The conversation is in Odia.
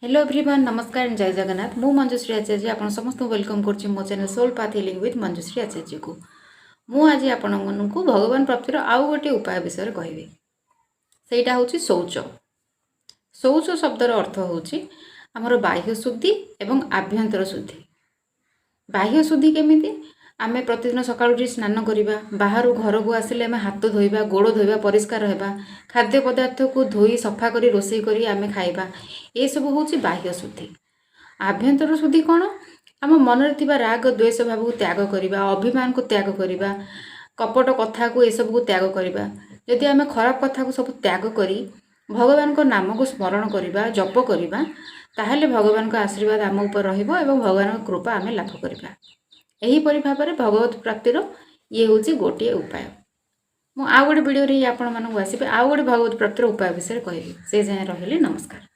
ହ୍ୟାଲୋ ଏଭ୍ରିୱାନ୍, ନମସ୍କାର, ଜୟ ଜଗନ୍ନାଥ। ମୁଁ ମଞ୍ଜୁଶ୍ରୀ ଆଚାର୍ଯ୍ୟ, ଆପଣ ସମସ୍ତଙ୍କୁ welcome କରୁଛି ମୋ channel soul path healing with Manjushree ଆଚାର୍ଯ୍ୟକୁ। ମୁଁ ଆଜି ଆପଣମାନଙ୍କୁ ଭଗବାନ ପ୍ରାପ୍ତିର ଆଉ ଗୋଟିଏ ଉପାୟ ବିଷୟରେ କହିବି। ସେଇଟା ହେଉଛି ଶୌଚ। ଶୌଚ ଶବ୍ଦର ଅର୍ଥ ହେଉଛି ଆମର ବାହ୍ୟ ଶୁଦ୍ଧି ଏବଂ ଆଭ୍ୟନ୍ତର ଶୁଦ୍ଧି। ବାହ୍ୟ ଶୁଦ୍ଧି କେମିତି? ଆମେ ପ୍ରତିଦିନ ସକାଳୁ ଉଠି ସ୍ନାନ କରିବା, ବାହାରୁ ଘରକୁ ଆସିଲେ ଆମେ ହାତ ଧୋଇବା, ଗୋଡ଼ ଧୋଇବା, ପରିଷ୍କାର ହେବା, ଖାଦ୍ୟ ପଦାର୍ଥକୁ ଧୋଇ ସଫା କରି ରୋଷେଇ କରି ଆମେ ଖାଇବା। ଏସବୁ ହେଉଛି ବାହ୍ୟ ଶୁଦ୍ଧି। ଆଭ୍ୟନ୍ତର ଶୁଦ୍ଧି କ'ଣ? ଆମ ମନରେ ଥିବା ରାଗ ଦ୍ୱେଷ ଭାବକୁ ତ୍ୟାଗ କରିବା, ଅଭିମାନକୁ ତ୍ୟାଗ କରିବା, କପଟ କଥାକୁ, ଏସବୁକୁ ତ୍ୟାଗ କରିବା। ଯଦି ଆମେ ଖରାପ କଥାକୁ ସବୁ ତ୍ୟାଗ କରି ଭଗବାନଙ୍କ ନାମକୁ ସ୍ମରଣ କରିବା, ଜପ କରିବା, ତାହେଲେ ଭଗବାନଙ୍କ ଆଶୀର୍ବାଦ ଆମ ଉପରେ ରହିବ ଏବଂ ଭଗବାନଙ୍କ କୃପା ଆମେ ଲାଭ କରିବା। ଏହିପରି ଭାବରେ ଭଗବତ ପ୍ରାପ୍ତିର ଇଏ ହେଉଛି ଗୋଟିଏ ଉପାୟ। ମୁଁ ଆଉ ଗୋଟେ ଭିଡ଼ିଓରେ ଆପଣମାନଙ୍କୁ ଆସିବି, ଆଉ ଗୋଟେ ଭଗବତ ପ୍ରାପ୍ତିର ଉପାୟ ବିଷୟରେ କହିବି। ସେ ଯାଏଁ ରହିଲି, ନମସ୍କାର।